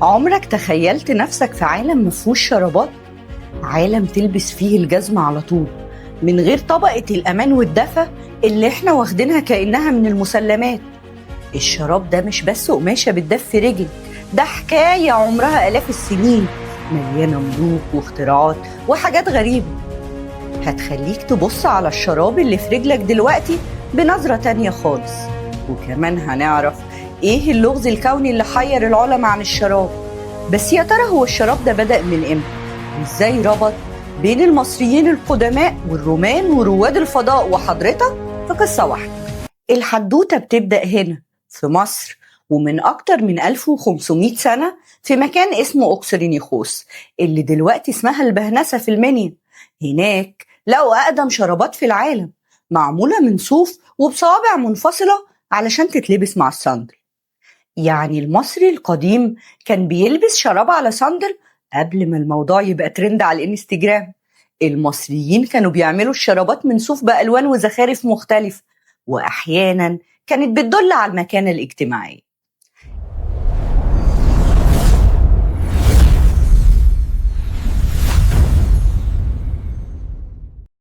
عمرك تخيلت نفسك في عالم مفهوش شرابات؟ عالم تلبس فيه الجزمة على طول من غير طبقة الأمان والدفى اللي احنا واخدينها كأنها من المسلمات. الشراب ده مش بس قماشة بتدفي رجلك، ده حكاية عمرها آلاف السنين، مليانة ملوك واختراعات وحاجات غريبة هتخليك تبص على الشراب اللي في رجلك دلوقتي بنظرة تانية خالص. وكمان هنعرف ايه اللغز الكوني اللي حير العلماء عن الشراب. بس يا ترى هو الشراب ده بدأ من امتى؟ وازاي ربط بين المصريين القدماء والرومان ورواد الفضاء وحضرتك في قصة واحدة؟ الحدوتة بتبدأ هنا في مصر، ومن أكتر من 1500 سنة في مكان اسمه أوكسرينيخوس اللي دلوقتي اسمها البهنسة في المنيا. هناك لقوا أقدم شرابات في العالم، معمولة من صوف وبصوابع منفصلة علشان تتلبس مع الصندل. يعني المصري القديم كان بيلبس شراب على صندل قبل ما الموضوع يبقى ترند على الانستجرام. المصريين كانوا بيعملوا الشرابات من صوف بألوان وزخارف مختلفة، وأحيانا كانت بتدل على المكانة الاجتماعية.